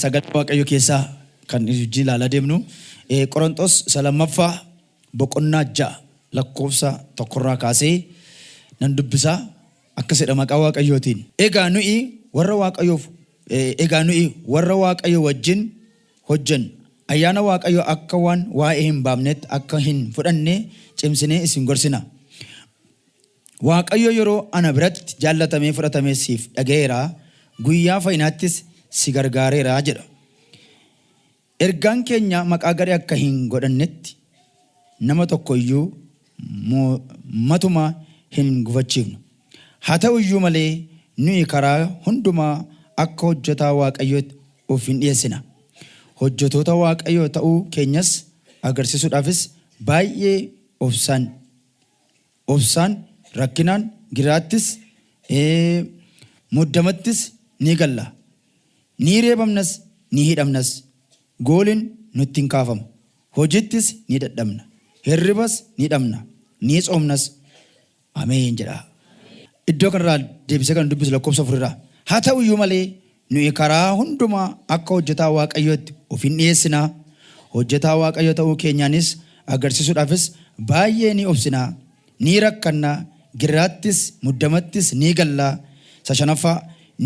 Sagalee Waaqayyo keessaa kan wajjin ilaalaa deemnu Qorontos isa lammaffaa boqonnaa 6 lakkoofsa 1rraa kaasee nan dubbisaa akkas jedha maqaa Waaqayyootiin. Egaa nu'i warra Waaqayyoof egaa nu'i warra Waaqayyo wajjin hojjennu ayyaana Waaqayyoo akka waan waa'ee hin baafnetti akka hin fudhanne cimsinee isin gorsina. Waaqayyo yeroo ana biratti jaallatamee fudhatame siif dhaga'eera, guyyaa fayyinaattis si gargaareera jedha. Ergaan keenya maqaa gadhee akka hin godhannetti nama tokko iyyuu matumaa hin gufachiifnu. Haa ta'u iyyuu malee nuyi karaa hundumaa akka hojjetaa Waaqayyootti of in dhi'eessina. Hojjetoota Waaqayyoo ta'uu keenyas agarsiisuudhaafis baay'ee obsaan Obsaan, rakkinaan, gidiraattis, muddamattis ni galla. Ni reebamnas, ni hidhamnas. Gooliin nutti in kaafama. Hojiittis ni dadhabna. Hirribas ni dhabna. Ni tsoomnas. Ameen jedhaa. Iddoo kanarraa deebisee kan dubbisu lakkoofsa 4 irraa. Haa ta'u iyyuu malee nuyi karaa hundumaa akka hojjetaa Waaqayyootti of in dhi'eessina, hojjetaa Waaqayyoo ta'uu keenyaanis agarsiisuudhaafis baay'ee ni obsina, ni rakkanna, gidiraattis, muddamattis ni galla. Isa shanaffaa,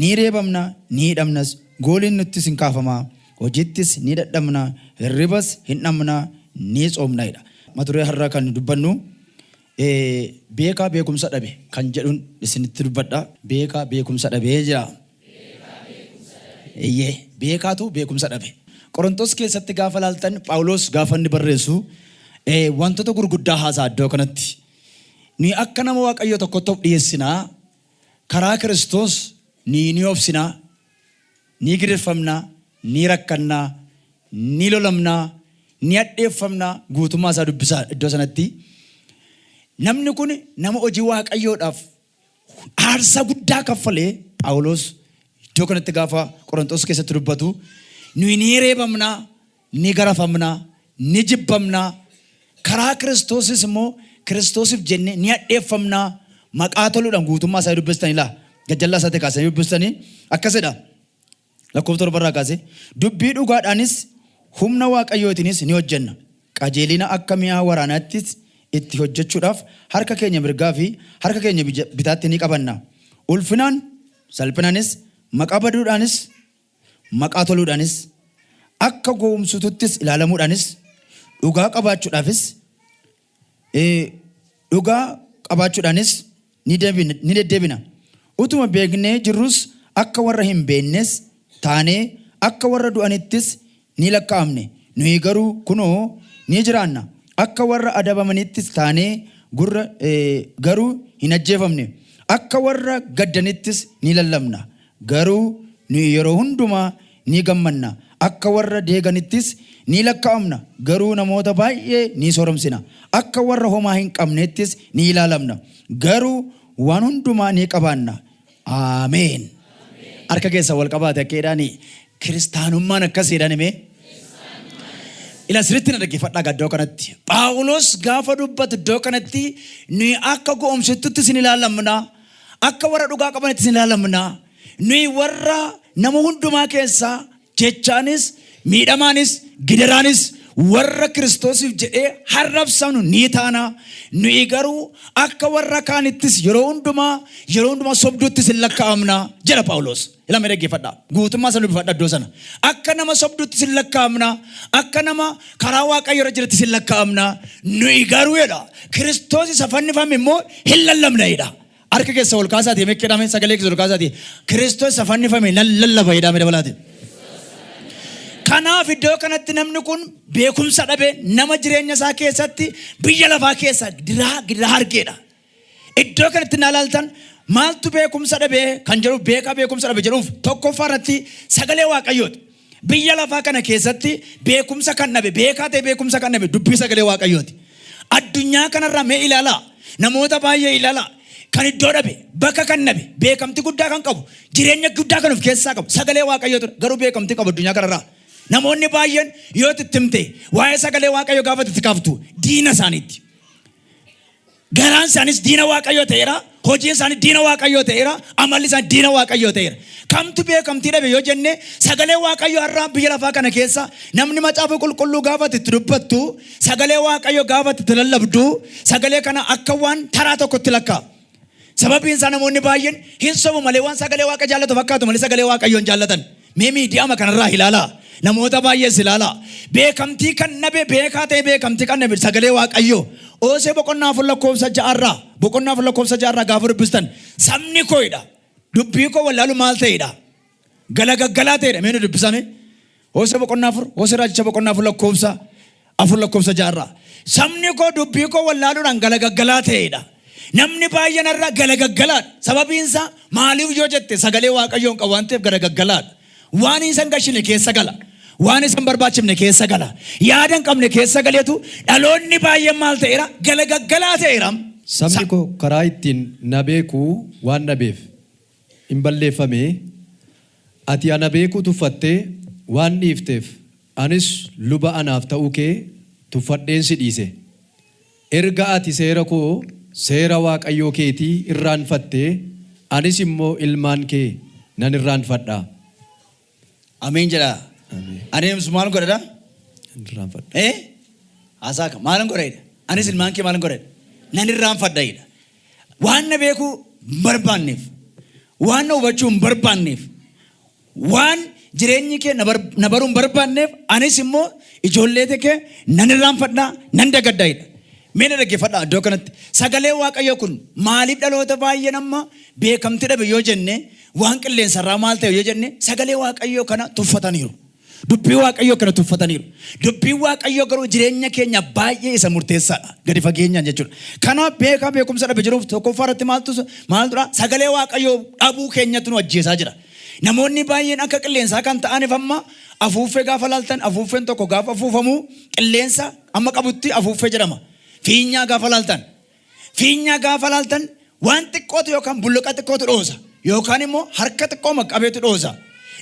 ni reebamna, ni hidhamnas, gooliin nuttis in kaafama, hojiittis ni dadhabna, hirribas hin dhabna, ni tsoomna jedha. Mata duree har'a kan dubbannu Beekaa beekumsa dhabe kan jedhun isinitti dubbadha. Beekaa beekumsa dhabe jedha. Eeyyee, beekaatu beekumsa dhabe. Qorontos keessatti gaafa ilaaltan Phaawulos gaafa inni barreessu wantoota gurguddaa haasa'a iddoo kanatti. Nuyi akka nama Waaqayyoo tokkotti of dhiyeessinaa, karaa Kiristoos ni ni obsinaa, ni gidirfamna, ni rakkanna, ni lolamna, ni hadheeffamna guutummaa isaa dubbisaa iddoo sanatti. Namni kun nama hojii Waaqayyoodhaaf aarsaa guddaa kaffalee Phaawulos iddoo kanatti gaafa Qorontos keessatti dubbatu nuyi ni reebamna, ni garafamna, ni jibbamna, karaa Kiristoosis immoo Kiristoosiif jennee ni hadheeffamna maqaa toluudhaan guutummaa isaa dubbistanii laa gajjallaa isaatti kaasanii dubbistanii akkasidha. Lakkoofsa torbarraa kaasee dubbii dhugaadhaanis humna Waaqayyootiinis ni hojjenna. Qajeelina akka mi'a waraanaattis itti hojjechuudhaaf harka keenya mirgaa fi harka keenya bitaatti ni qabanna. Ulfinaan, salphinaanis, maqaa baduudhaanis, maqaa toluudhaanis, akka gowwomsituuttis ilaalamuudhaanis, dhugaa qabaachuudhaafis, Dhugaa qabaachuudhaanis ni deddeebina. Utuma beeknee jirruus akka warra hin beeknees taanee, akka warra du'anittis ni lakkaa'amne. Nuyi garuu kunoo ni jiraanna. Akka warra adabamaniittis taanee gurra garuu hin ajjeefamne. Akka warra gaddanittis ni lallabna, garuu nuyi yeroo hundumaa ni gammanna, akka warra deeganittis ni lakkaa'amna, garuu namoota baay'ee ni sooromsina, akka warra homaa hin qabneettis ni ilaalamna, garuu waan hundumaa ni qabaanna. Ameen. Harka keessan wal qabaate akka jedhaani kiristaanummaan akkas jedhan himee. Ila sirriitti na dhaggeeffadhaa iddoo kanatti. Phaawulos gaafa dubbatu iddoo kanatti nuyi akka go'omsittutti isin ilaalamna, akka warra dhugaa qabanitti isin ilaalamna. Nuyi warra nama hundumaa keessaa jechaanis, miidhamaanis, gidiraanis warra Kiristoosiif jedhee harrabsamnu ni taana. Nuyi garuu akka warra kaanittis yeroo hundumaa yeroo hundumaa sobduuttis hin lakkaa'amna jedha Phaawulos. Ilaa mee dhaggeeffadhaa. Guutummaa sana dubbifadha iddoo sana. Akka nama sobduuttis hin lakkaa'amna, akka nama karaa Waaqayyo irra jirattis hin lakkaa'amna. Nuyi garuu jedha Kiristoos isa fannifame immoo hin lallabna jedha. Harka keessa ol kaasaatii meeqa jedhame sagalee keessa ol kaasaatii Kiristoos isa fannifame nan lallaba jedhame dabalaati. Kanaaf iddoo kanatti namni kun beekumsa dhabe nama jireenya isaa keessatti biyya lafaa keessa gidiraa gidiraa argeedha. Iddoo kanatti naa ilaaltan maaltu beekumsa dhabe kan jedhu beekaa beekumsa dhabe jedhuuf tokkoffaa irratti sagalee Waaqayyooti. Biyya lafaa kana keessatti beekumsa kan dhabe, beekaa ta'e beekumsa kan dhabe dubbii sagalee Waaqayyooti. Addunyaa kanarraa mee ilaalaa, namoota baay'ee ilaalaa, kan iddoo dhabe, bakka kan dhabe, beekamtii guddaa kan qabu, jireenya guddaa kan of keessaa qabu sagalee Waaqayyoo ture. Garuu beekamtii qabu addunyaa kanarraa. Namoonni baay'een yoo itti himte waa'ee sagalee Waaqayyoo gaafa itti kaaftu diina isaaniitti. Garaan isaanis diina Waaqayyoo ta'eera. Hojiin isaanii diina Waaqayyoo ta'eera. Amalli isaanii diina Waaqayyoo ta'eera. Kamtu beekamtii dhabe yoo jenne, sagalee Waaqayyoo har'a biyya lafaa kana keessa namni macaafa qulqulluu gaafa itti dubbattu, sagalee Waaqayyoo gaafa itti lallabdu, sagalee kana akka waan taraa tokkotti lakkaa'a. Sababiin isaa namoonni baay'een hin sobu malee waan sagalee Waaqa jaallatu fakkaatu malee sagalee Waaqayyoo hin jaallatan. Mee miidiyaama kanarraa ilaalaa. Namoota baay'ees ilaalaa. Beekamtii kan dhabe, beekaa ta'e beekamtii kan dhabe sagalee Waaqayyoo. Oosee boqonnaa 4 lakkoofsa 6rraa, boqonnaa 4 lakkoofsa 6rraa gaafa dubbistan, sabni koo'idha. Dubbii koo wallaalu maal ta'edha? Galagaggalaa ta'edha. Mee nu dubbisame. Hoosee boqonnaa 4, Hoosee raajicha boqonnaa 4 lakkoofsa 4 lakkoofsa 6rraa. Sabni koo dubbii koo wallaaluudhaan galagaggalaa ta'edha. Namni baay'een har'a galagaggalaadha. Sababiin isaa maaliif yoo jette, sagalee Waaqayyoon qabu waan ta'eef galagaggalaadha. Waan isa hin gashine keessa gala. Waan isa hin barbaachifne keessa gala. Yaada hin qabne keessa galeetu dhaloonni baay'een maal ta'eera? Galagaggalaa ta'eera. Sabni koo karaa ittiin na beeku waan dhabeef in balleeffame, ati ana beekuu tuffattee waan dhiifteef, anis luba anaaf ta'uu kee tuffadheen si dhiise. Erga ati seera koo, seera Waaqayyoo keetii irraanfattee, anis immoo ilmaan kee nan irraanfadha. Ameen jedhaa. Anis maal godhadha? Nan irraanfadha. Eh? Haasaa akka maalan godha? Anis ilmaan kee maalan godha? Nan irraanfadha jedha. Waan na beekuu hin barbaanneef, waan na hubachuu hin barbaanneef, waan jireenyi kee na baruu hin barbaanneef, anis immoo ijoollee kee nan irraanfadha, nan dagadha jedha. Mee na dhaggeeffadhaa iddoo kanatti. Sagalee Waaqayyoo kun maaliif dhaloota baay'een amma beekamtii dhabe yoo jenne, waan qilleensarraa maal ta'e yoo jenne, sagalee Waaqayyoo kana tuffataniiru. Dubbii Waaqayyoo kana tuffataniiru. Dubbiin Waaqayyoo garuu jireenya keenya baay'ee isa murteessaadha. Gadi fageenyaan jechuudha. Kanaaf beekaa beekumsa dhabe jiruuf tokkoffaa irratti maaltu maaltudha? Sagalee Waaqayyoo dhabuu keenyatu nu ajjeesaa jira. Namoonni baay'een akka qilleensaa kan ta'aniif, amma afuuffee gaafa laaltan, afuuffeen tokko gaafa afuufamu qilleensa amma qabutti afuuffee jedhama. Fiinyaa gaafa laaltan, fiinyaa gaafa laaltan, waan xiqqootu yookaan bulluqa xiqqootu dhoosa yookaan immoo harka xiqqoo qabeetu dhoosa.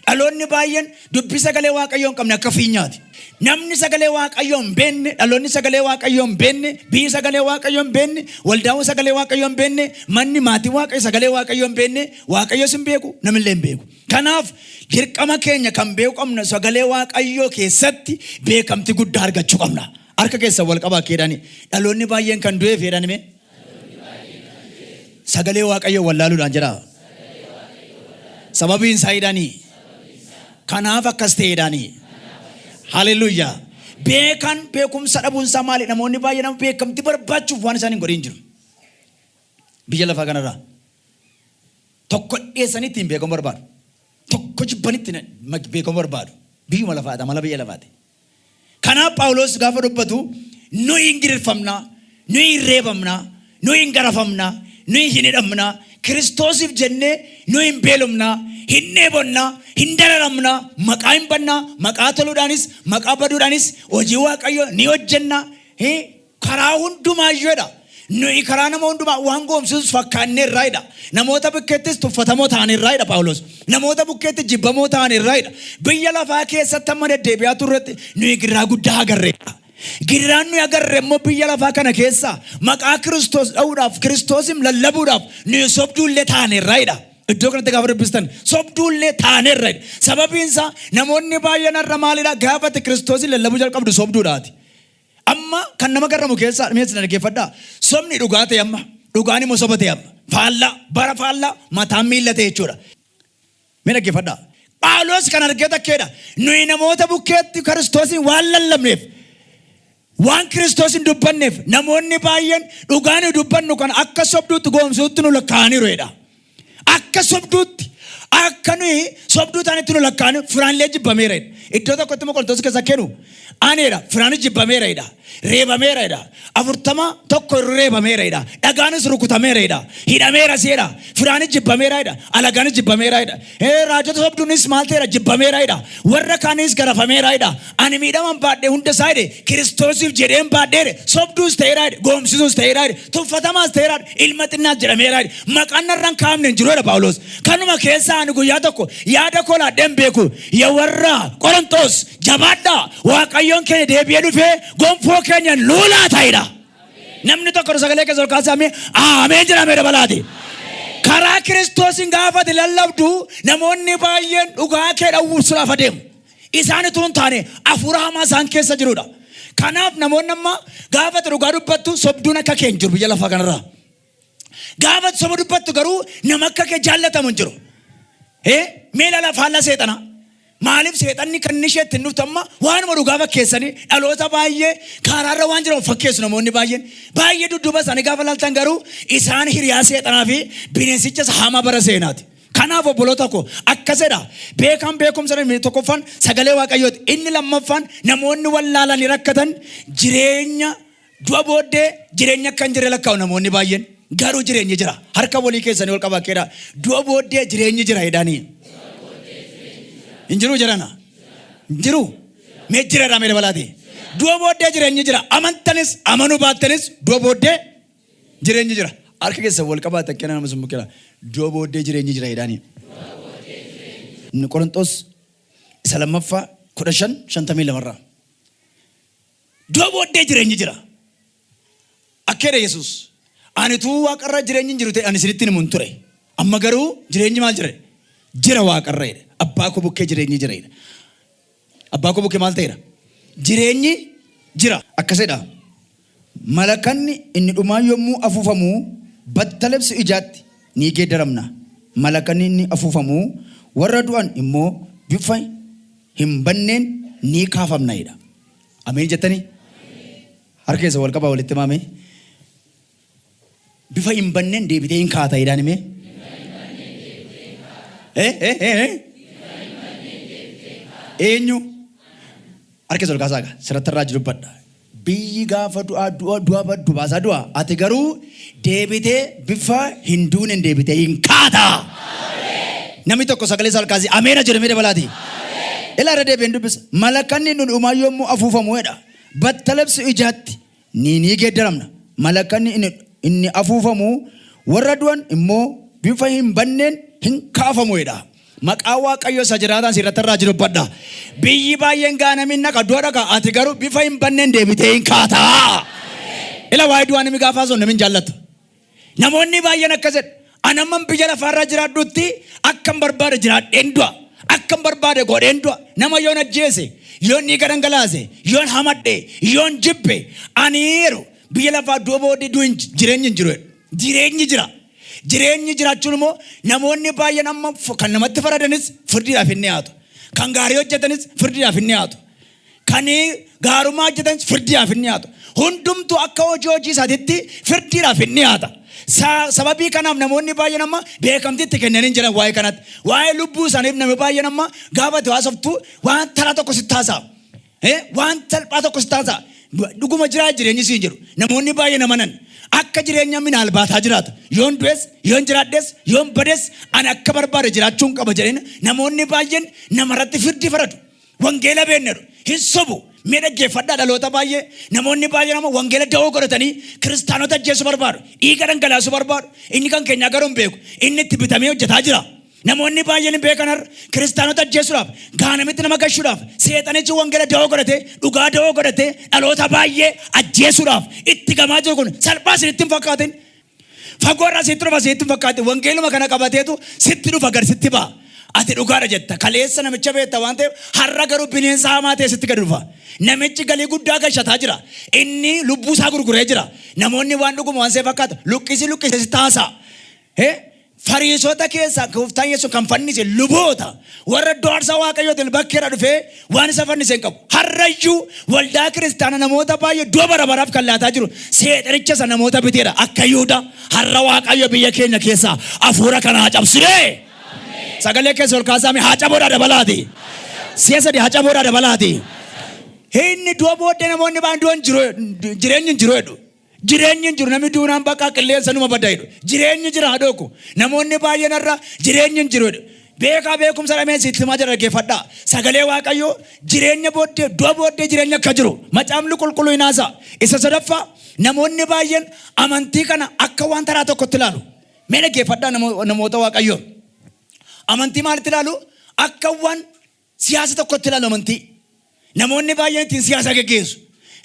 Dhaloonni baay'een dubbii sagalee Waaqayyoo hin qabne akka fiinyaati. Namni sagalee Waaqayyoo hin beekne, dhaloonni sagalee Waaqayyoo hin beekne, biyyi sagalee Waaqayyoo hin beekne, waldaan sagalee Waaqayyoo hin beekne, manni maatii Waaqayyo sagalee Waaqayyoo hin beekne, Waaqayyos hin beeku, namillee hin beeku. Kanaaf dirqama keenya kan beeku qabna, sagalee Waaqayyoo keessatti beekamtii guddaa argachuu qabna. Harka keessa wal qabaa keedhani. Dhaloonni baay'een kan du'eef jedhani mee? Sagalee Waaqayyoo wallaaluudhaan jedha. Sababiin isaa jedhanii. Kanaaf akkas ta'e jedhanii. Haleluuyaa. Beekan beekumsa dhabuun isaa maali? Namoonni baay'een amma beekamtii barbaachuuf waan isaan hin godhin jiru. Biyya lafaa kanarraa. Tokko dhiyeessanii ittiin beekamu barbaadu. Tokko jibbanii ittiin beekamu barbaadu. Biyyuma lafaati, amala biyya lafaati. Kanaaf Phaawulos gaafa dubbatu, nuyi hin gidirfamna, nuyi hin reebamna, nuyi hin garafamna, nuyi hin hidhamna, Kiristoosiif jennee nuyi hin beelofna, hin dheebonna, hin dararamna, maqaa hin banna, maqaa toluudhaanis, maqaa baduudhaanis hojii Waaqayyoo ni hojjenna. Karaa hundumaayyuudha. Nuyi karaa nama hundumaa waan goomsisus fakkaanneerraayidha. Namoota bukkeettis tuffatamoo ta'anirraayidha Phaawulos. Namoota bukkeetti jibbamoo ta'anirraayidha. Biyya lafaa keessatti amma deddeebi'aa turretti nuyi gidiraa guddaa agarreedha. Gidiraan nuyi agarre immoo biyya lafaa kana keessa maqaa Kiristoos dha'uudhaaf, Kiristoosim lallabuudhaaf nuyi sobduullee taaneerraayidha. Iddoo kanatti gaafa dubbistan sobduullee taaneerraayidha. Sababiin isaa namoonni baay'een har'a maalidha? Gaafa ati Kiristoosin lallabuu jalqabdu sobduudhaati. Amma kan nama garramu keessaa mee isin dhaggeeffadhaa. Sobni dhugaa ta'e amma. Dhugaan immoo soba ta'e amma. Faallaa, bara faallaa mataan miilla ta'e jechuudha. Mee dhaggeeffadhaa. Phaawulos kan argee takkeedha. Nuyi namoota bukkeetti Kiristoosiin waan lallabneef, waan Kiristoos hin dubbanneef, namoonni baay'een dhugaa nuyi dubbannu kan akka sobduutti goomsuutti nu lakkaa'aniiru jedha. Akka sobduutti, akka nuyi sobduu taanitti nu lakkaa'anii firaanillee jibbameera jedha. Iddoo tokkotti immoo Qorontos keessa kennu aneedha, firaanis jibbameera jedha. Reebameera jedha. 41 irra reebameera jedha. Dhagaanis rukutameera jedha. Hidhameera jedha. Firaanis jibbameera jedha. Alagaanis jibbameera jedha. Raajota sobduunis maal ta'eera? Jibbameera jedha. Warra kaanis garafameera jedha. Ani miidhaman baadhee hunda isaa jedhe Kiristoosiif jedheen baadhee jedhe. Sobduus ta'eera jedhe. Goomsisuus ta'eera jedhe. Tuffatamaas ta'eera jedhe. Ilma xinnaas jedhameera jedhe. Maqaan narra hin kaa'amne hin jiru jedha Phaawulos. Kanuma keessaa ani guyyaa tokko yaada koo laadhee hin beeku. Yaa warra Qorontos, jabaadhaa, Waaqayyoon keenya deebi'ee dhufee gonfoo keenya nuu laata jedha. Namni tokko sagalee keessa ol kaasaa mee ameen jedhamee dabalaati. Karaa Kiristoosiin gaafa ati lallabdu namoonni baay'een dhugaa kee dhawwuuf adeemu. Isaan utuu hin taane hafuura hamaa isaan keessa jirudha. Kanaaf namoonni amma gaafa ati dhugaa dubbattu sobduun akka kee hin jiru biyya lafaa kanarraa. Gaafa ati soba dubbattu garuu nama akka kee jaallatamu hin jiru. Mee ilaala faallaa seexanaa. Maaliif seexanni kan inni ishee ittiin dhuftu amma waanuma dhugaa fakkeessanii dhaloota baay'ee karaarra waan jiran fakkeessu namoonni baay'een. Baay'ee dudduuba isaanii gaafa laaltan garuu isaan hiriyaa seexanaa fi bineensicha hamaa bara seenaati. Kanaaf obboloota koo akkasidha. Beekaan beekumsa inni tokkoffaan sagalee Waaqayyooti. Inni lammaffaan namoonni wallaalanii rakkatan jireenya du'a booddee jireenya akka hin jirre lakkaa'u namoonni baay'een. Garuu jireenyi jira. Harka walii keessanii ol qabaa keedhaa. Du'a booddee jireenyi jira jedhanii. Hin jiru jedhana. Hin jiru. Mee jira jedhaa mee dabalaati. Du'a booddee jireenyi jira. Amantanis amanuu baattanis du'a booddee jireenyi jira. Harka keessan wal qabaa takkee nama sun bukkee du'a booddee jireenyi jira jedhanii. Inni Qorontos isa lammaffaa 15:52 irraa. Du'a booddee jireenyi jira. Akka jedhe Yesuus. Ani utuu waaqarra jireenyi hin jiru ta'e ani isinitti himu hin ture. Amma garuu jireenyi maal jira? Jira waaqarra jedhe. Abbaa koo bukkee jireenyi jira jedhe. Abbaa koo bukkee maal ta'eera? Jireenyi jira. Akkasidha. Malakanni inni dhumaa yommuu afuufamu battalebsu ijaatti ni geeddaramna. Malakanni inni afuufamu warra du'an immoo bifa hin banneen ni kaafamna jedha. Ameen jettanii? Harka keessa wal qabaa walitti himaa mee. Bifa hin banneen deebitee hin kaata jedhaan himee. Eh eh eh eh. Eenyu? Harka keessa ol kaasaa egaa sirratti irraa dubbadha. Biyyi gaafa du'aa du'a du'a baddu baasaa du'a ati garuu deebitee bifa hin duuneen deebitee hin kaata. Namni tokko sagalee isaa ol kaasee ameena jedhamee dabalaati. Ilaa irra deebi'een dubbisa. Malakanni inni dhumaa yommuu afuufamu jedha. Battalabsu ijaatti ni ni geeddaramna. Malakanni inni, inni afuufamu warra du'an immoo bifa hin banneen hin kaafamu jedha. Maqaa Waaqayyo isa jiraataan si irratti irraa jiru dubbadha. Biyyi baay'een gaanamiin naqa du'a dhaqa ati garuu bifa hin banneen deebitee hin kaata. Ila waa'ee du'aa namni gaafa haasa'u namni hin jaallatu. Namoonni baay'een akkas jedhu. Ani amman biyya lafaarra jiraadhutti akkan barbaade jiraadheen du'a. Akkan barbaade godheen du'a. Nama yoon ajjeese, yoon dhiiga dhangalaase, yoon hamadhe, yoon jibbe, ani yeroo biyya lafaa du'a booddee du'i hin jireenyi hin jiru jedhu. Jireenyi jira. Jireenyi jiraachuun immoo namoonni baay'een amma kan namatti faradanis firdiidhaaf hin dhiyaatu. Kan gaarii hojjetanis firdiidhaaf hin dhiyaatu. Kan gaarummaa hojjetanis firdiidhaaf hin dhiyaatu. Hundumtuu akka hojii hojii isaatiitti firdiidhaaf hin dhiyaata. Sababii kanaaf namoonni baay'een amma beekamtii itti kennanii hin jiran waa'ee kanatti. Waa'ee lubbuu isaaniif namni baay'een amma gaafa itti haasoftu waan taraa tokko sitti haasa'a. Waan salphaa tokko sitti haasa'a. Dhuguma jiraa jireenyi siin jedhu. Namoonni baay'een amanan akka jireenya minaalbaataa jiraatu. Yoon du'es, yoon jiraadhes, yoon bades ani akka barbaade jiraachuun qaba jedheen namoonni baay'een namarratti firdii faradu. Wangeela beekne hin sobu. Mee dhaggeeffadhaa dhaloota baay'ee. Namoonni baay'een amma wangeela da'oo godhatanii kiristaanota ajjeesuu barbaadu. Dhiiga dhangalaasuu barbaadu. Inni kan keenyaa garuu hin beeku. Inni itti bitamee hojjetaa jira. Namoonni baay'een hin beekan har'a kiristaanota ajjeesuudhaaf, gaanamitti nama gashuudhaaf, seexanichi wangeela da'oo godhatee, dhugaa da'oo godhatee dhaloota baay'ee ajjeesuudhaaf itti gamaa jiru kun salphaa isinitti hin fakkaatin. Fagoo irraa sitti dhufa sitti hin fakkaatin. Wangeeluma kana qabateetu sitti dhufa gad sitti ba'a. Ati dhugaadha jetta. Kaleessa namicha beekta waan ta'eef har'a garuu bineensa hamaa ta'e sitti gadi dhufa. Namichi galii guddaa gashataa jira. Inni lubbuu isaa gurguree jira. Namoonni waan dhuguma waan see fakkaata. Luqqisi luqqise sitti haasa'a. Fariisota keessaa gooftaan Yesuus kan fannise luboota warra iddoo aarsaa Waaqayyootiin bakkeerra dhufee waan isa fannise hin qabu. Har'ayyuu waldaa kiristaana namoota baay'ee du'a bara baraaf kan laataa jiru seexanicha isa namoota biteedha. Akka Yihudaa har'a Waaqayyo biyya keenya keessaa hafuura kana haa cabsine. Sagalee keessa ol kaasaame haa caboodhaa dabalaati. Si'a sadii haa caboodhaa dabalaati. Inni du'a booddee namoonni baay'een du'a hin jiru jireenyi hin jiru jedhu. Jireenyi hin jiru namni duunaan bakka qilleensa numa bada jedhu. Jireenyi jira haadhoo ko. Namoonni baay'een har'a jireenyi hin jiru jedhu. Beekaa beekumsa dhameen sitti himaa jira dhaggeeffadhaa. Sagalee Waaqayyoo jireenya booddee du'a booddee jireenya akka jiru macaafni qulqulluu hin haasa'a. Isa sadaffaa namoonni baay'een amantii kana akka waan taraa tokkotti ilaalu. Mee dhaggeeffadhaa namoota Waaqayyoo. Amantii maalitti ilaalu? Akka waan siyaasa tokkotti ilaalu amantii. Namoonni baay'een ittiin siyaasa geggeessu.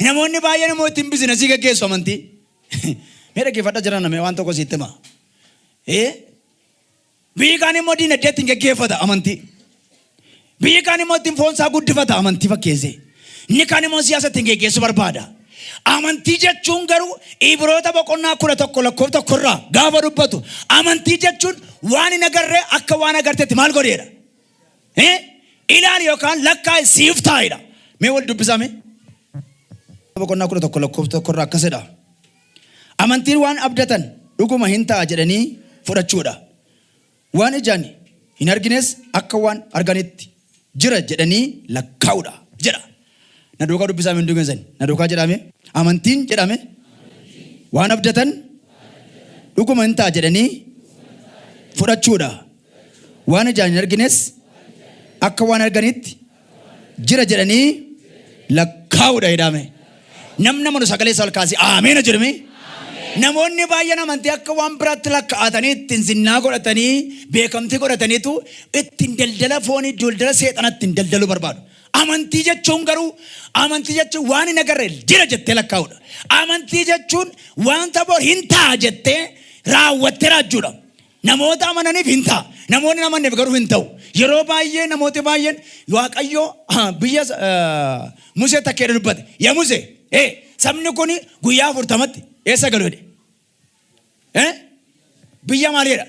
Namoonni baay'een immoo ittiin bizinasii geggeessu amantii. Mee dhaggeeffadhaa jira namee waan tokko sitti hima. Biyyi kaan immoo diinagdee ittiin geggeeffata amantii. Biyyi kaan immoo ittiin foon isaa guddifata amantii fakkeessee. Inni kaan immoo siyaasa ittiin geggeessuu barbaada. Amantii jechuun garuu Ibroota boqonnaa 11 lakkoofsa 1 irraa gaafa dubbatu, amantii jechuun waan hin agarree akka waan agarteetti maal godheedha? Ilaali yookaan lakkaa'i, siif taa'edha. Mee wal dubbisaa mee? Boqonnaa 11 lakkoofsa 1 irraa akkasidha. Amantiin waan abdatan dhuguma hin ta'a jedhanii fudhachuudha. Waan ijaan hin argines akka waan arganitti jira jedhanii lakkaa'uudha jedha. Na duukaa dubbisaa mee hunduu keessan. Na duukaa jedhame. Amantiin jedhame. Waan abdatan dhuguma hin ta'a jedhanii fudhachuudha. Waan ijaan hin argines akka waan arganitti jira jedhanii lakkaa'uudha jedhame. Namni amanu sagalee isaa ol kaasee ameena jedhame. Namoonni baay'een amantii akka waan biraatti lakkaa'atanii ittiin zinnaa godhatanii, beekamtii godhataniitu ittiin daldala foonii, daldala seexana ittiin daldaluu barbaadu. Amantii jechuun garuu, amantii jechuun waan hin agarre jira jettee lakkaa'uudha. Amantii jechuun wanta bor hin ta'a jettee raawwattee raajjuudha. Namoota amananiif hin ta'a. Namoonni hin amanneef garuu hin ta'u. Yeroo baay'ee namooti baay'een Waaqayyo biyya Musee takkeedha dubbate. Yaa Musee, sabni kun guyyaa 40tti eessa galu jedhe? Biyya maal jedha?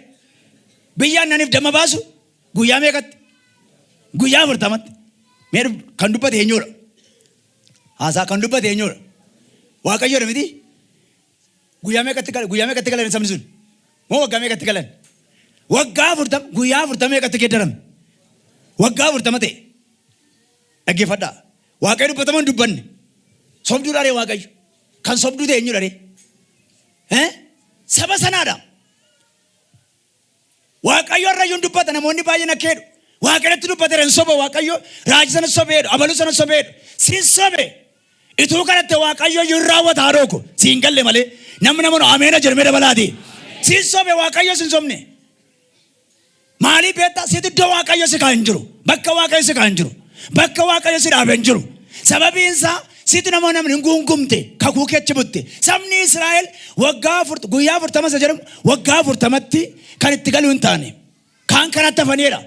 Biyya aannaniif damma baasu guyyaa meeqatti? Guyyaa 40tti. Mee kan dubbate eenyudha? Haasaa kan dubbate eenyudha? Waaqayyoodha miti? Guyyaa meeqatti galan? Guyyaa meeqatti galan sabni sun? Moo waggaa meeqatti galan? Waggaa 40, guyyaa 40 meeqatti geeddarame? Waggaa 40 ta'e. Dhaggeeffadhaa. Waaqayyo dubbatama hin dubbanne. Sobduu dharee Waaqayyo. Kan sobduu ta'e eenyu dharee? Saba sanaadha. Waaqayyo har'ayyuu hin dubbata, namoonni baay'een akka jedhu. Waaqayyotti dubbateera, hin soba Waaqayyo, raajii sana sobeedhu, abaluu sana sobeedhu. Sin sobe. Ituu kadhatte Waaqayyo iyyuu hin raawwata haadhoo ko. Si hin galle malee. Namni namanu ameena jedhamee dabalaati. Sin sobe, Waaqayyo sin sobne. Maaliif beektaa? Situ iddoo Waaqayyo si kaa'e hin jiru. Bakka Waaqayyo si kaa'e hin jiru. Bakka Waaqayyo si dhaabe hin jiru. Sababiin isaa situ nama namni hin guungumte, kakuu kee achi butte. Sabni Israa'el waggaa guyyaa 40 isa jedhamu waggaa 40tti kan itti galu hin taane. Kaan karaatti hafaniidha.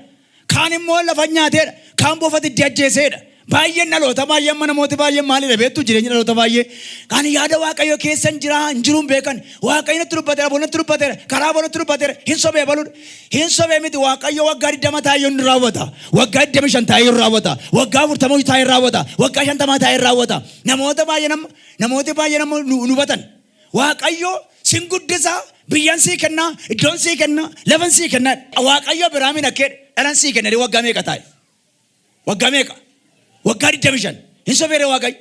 Kaan immoo lafa nyaateedha. Kaan bofa diddee ajjeeseedha. Baay'een dhaloota baay'ee amma namooti baay'een maalidha beektu jireenya dhaloota baay'ee. Kan yaada Waaqayyoo keessa hin jira hin jiru hin beekan. Waaqayyo natti dubbateera, abaluu natti dubbateera, karaa abaluu natti dubbateera. Hin sobee abaluudha. Hin sobee miti, Waaqayyo waggaa 20 taa'ee hin raawwata. Waggaa 25 taa'ee hin raawwata. Waggaa 40 taa'ee hin raawwata. Waggaa 50 taa'ee hin raawwata. Namoota baay'ee nama namooti baay'ee nama nu hubatan. Waaqayyo sin guddisa, biyyan sii kenna, iddoon sii kenna, lafan sii kenna. Waaqayyo Abiraamin akka jedhe dhalan sii kenna jedhee waggaa meeqa taa'e? Waggaa meeqa? Waggaa 25. Hin sobeere Waaqayyo?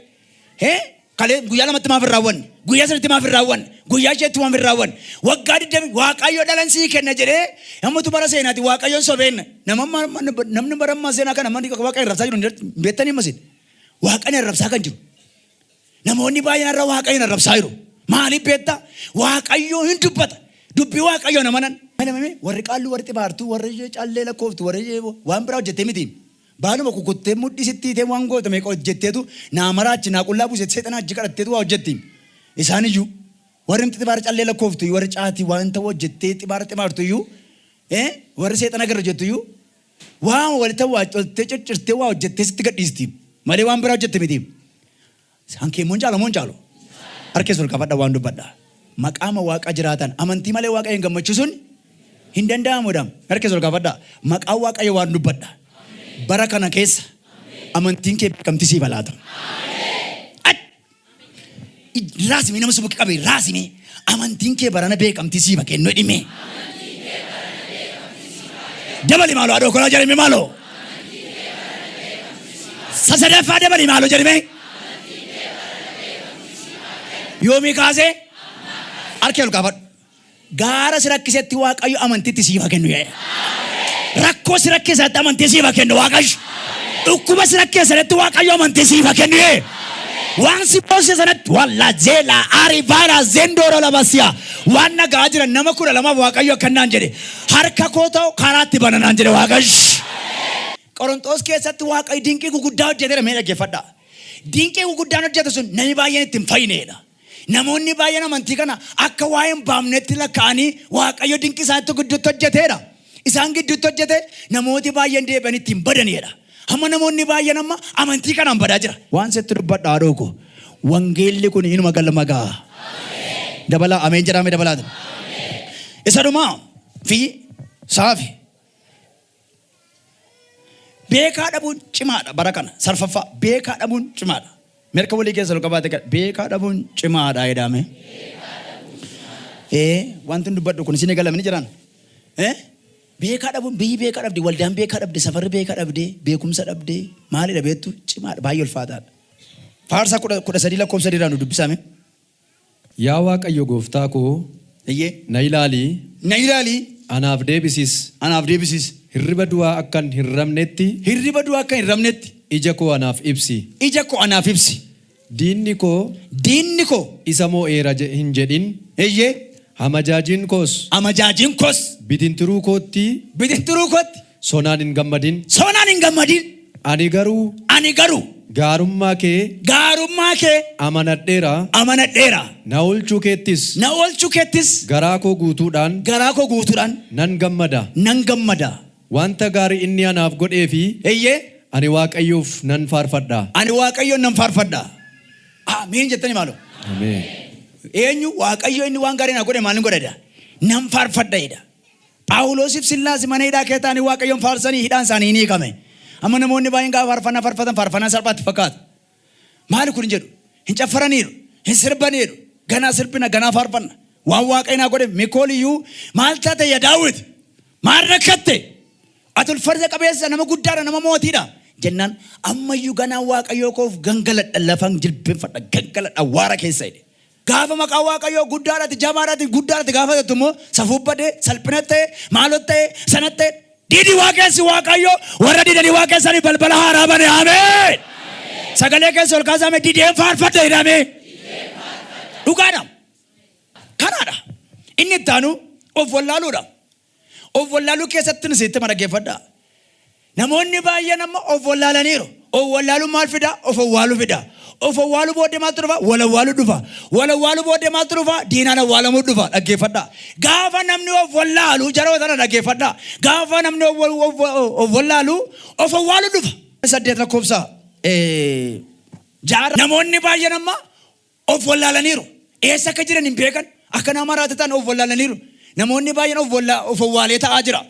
Hee? Kalee guyyaa lamatti maaf hin raawwanne? Guyyaa saditti maaf hin raawwanne? Guyyaa isheetti maaf hin raawwanne? Waggaa 20 Waaqayyo dhalan sii kenna jedhee namoota bara seenaati Waaqayyoon sobeen. Nama namni bara ammaa seenaa kana manni Waaqayyo arrabsaa jiru hin beektanii ammasin. Waaqayyoon arrabsaa kan jiru. Namoonni baay'een har'a Waaqayyoon arrabsaa jiru. Maaliif beektaa? Waaqayyo hin dubbata. Dubbii Waaqayyoon amanan. Namni warri qaalluu, warri xibaartuu, warri callee lakkooftu, warri waan biraa hojjettee miti. Baaluma kukuttee mudhii sitti hiitee waan goote meeqa hojjetteetu naa maraachi naa qullaa buusetti seexana achi kadhatteetu waa hojjetti. Isaan iyyuu warri xibaara callee lakkooftu, warri caatii waan ta'u hojjettee xibaara xibaartu iyyuu, warri seexana gara hojjettu iyyuu waan walitti waa toltee ciccirtee waa hojjettee sitti gadhiisti malee waan biraa hojjette miti. Isaan kee immoo hin caalu moo hin caalu? Harkees ol qabadha, waan dubbadha. Maqaama Waaqa jiraatan amantii malee Waaqa hin gammachiisuun hin danda'amudha. Harkees ol qabadha. Maqaan Waaqayyo waan dubbadha. Bara kana keessa amantiin kee beekamtii siif laata. Raasime nama si bukke qabe raasime, amantiin kee barana beekamtii siif kennu dhime. Dabali maaloo, haadhoo kolaa jedhame maaloo. Sasadaffaa dabali maaloo jedhame. Yoomii kaasee harka ol kaafadhu. Gaara si rakkisetti Waaqayyo amantiitti siif haa kennu yaa'e. Rakkoo si rakkisetti amantii siif haa kennu Waaqayyo. Dhukkuba si rakkise sanatti Waaqayyo amantii siif haa kennu yaa'e. Waan si boose sanatti walla zeela arivaara zendoora labasiya waan nagaa jiran nama 12f Waaqayyo akkanaan jedhe, harka koo ta'u karaatti bananaan jedhe Waaqayyo. Qorontoos keessatti Waaqayyo dinqii guguddaa hojjeteera, mee dhaggeeffadhaa. Dinqii guguddaan hojjete sun namni baay'een itti hin fayyineedha. Namoonni baay'een amantii kana akka waa hin baafnetti lakkaa'anii Waaqayyo dinqii isaanitti gidduutti hojjeteedha. Isaan gidduutti hojjete namooti baay'een deebi'anii ittiin badaniidha. Hamma namoonni baay'een amma amantii kanaan badaa jira. Waan sitti dubbadha haadhoo koo. Wangeelli kun inuma galma ga'a. Dabalaa ameen jedhame dabalaati. Isa dhumaa fi saafi. Beekaa dhabuun cimaadha bara kana. Sarfaffaa beekaa dhabuun cimaadha. Mirka walii keessa ol qabaate kan beekaa dhabuun cimaadha jedhame. Wanti dubbadhu kun isin galamni jiran. Beekaa dhabuun biyyi beekaa dhabde, waldaan beekaa dhabde, safarri beekaa dhabde, beekumsa dhabde, maalidha beektu cimaadha baay'ee ulfaataadha. Faarsaa 13 lakkoofsa 3 irraa nu dubbisame. Yaa Waaqayyo gooftaa koo Iyyee. na ilaali, Na ilaali, anaaf deebisis. Anaaf deebisis. Hirriba du'aa akkan hin rabnetti Hirriba du'aa akka hin rabnetti ija koo anaaf ibsi. Ija koo anaaf ibsi. Diinni koo Diinni koo isa moo'eera hin jedhin. Iyyee. Hamajaajiin koos Amajaajiin koos bitintiruu kootti bitintiruu kootti sonaan hin gammadin. Sonaan hin gammadin. Ani garuu Ani garuu gaarummaa kee gaarummaa kee amanadheera. Amanadheera. Na oolchuu keettis Na oolchuu keettis garaa koo guutuudhaan garaa koo guutuudhaan nan gammada. Nan gammada. Wanta gaarii inni anaaf godhee fi Eeyyee. ani Waaqayyoof nan faarfadha. Ani Waaqayyoon nan faarfadha. Ameen jettanii maaloo. Ameen. Eenyu Waaqayyo inni waan gaarii na godhe maal godhedha? Nan faarfadha jedha. Phaawulosiif Sillaas mana hidhaa kee ta'anii Waaqayyoon faarsanii hidhaan isaanii ni hiikame. Amma namoonni baay'een gaafa faarfannaa faarfatan faarfannaa salphaatti fakkaata. Maali kun jedhu? Hin caffaraniiru, hin sirbaniiru. Ganaa sirbina, ganaa faarfanna. Waan Waaqayyo naa godhe Mikool iyyuu maal taate yaa Daawit? Maal rakkatte? Ati ulfarra qabeessa nama guddaadha, nama mootiidha. Jennaan ammayyuu ganaa Waaqayyoo koof gangaladha lafan jilbeenfadha gangaladha waara keessa jedhe. Gaafa maqaa Waaqayyoo guddaadhaati jabaadhaati guddaadhaati gaafa jettu immoo safuu badee salphina ta'e maalot ta'e sana ta'e didi waaqessi Waaqayyoo warra didanii waaqessanii balbala haaraa bane ameen. Sagalee keessa ol kaasame dideen faarfadha jedhame. Dhugaadha. Kanaadha. Inni itti aanu of wallaaluudha. Of wallaaluu keessatti nu sitti dhaggeeffadha. Namoonni baay'een amma of wallaalaniiru. Of wallaaluun maal fida? Of awwaaluu fida. Of awwaaluu booddee maaltu dhufa? Wal awwaaluu dhufa. Wal awwaaluu booddee maaltu dhufa? Diinaan awwaalamuu dhufa. Dhaggeeffadha. Gaafa namni of wallaalu jara sana dhaggeeffadha. Gaafa namni of wallaalu of awwaaluu dhufa. 8 lakkoofsa 6 namoonni baay'een amma of wallaalaniiru. Eessa akka jiran hin beekan. Akka nama maraate ta'an of wallaalaniiru. Namoonni baay'een of awwaalee ta'aa jira.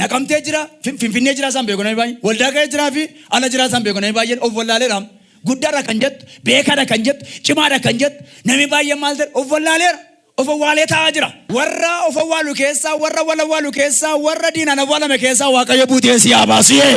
Naqamtee jira, Finfinnee jira isaan beeku namni baay'een. Waldaa ka'ee jiraa fi ala jira isaan beeku namni baay'een of wallaaleera. Guddaadha kan jettu, beekaadha kan jettu, cimaadha kan jettu, namni baay'een maal ta'e of wallaaleera. Of awwaalee taa'aa jira. Warra of awwaalu keessaa, warra wal awwaalu keessaa, warra diinaan awwaalame keessaa Waaqayyo buutee si haa baasiyee.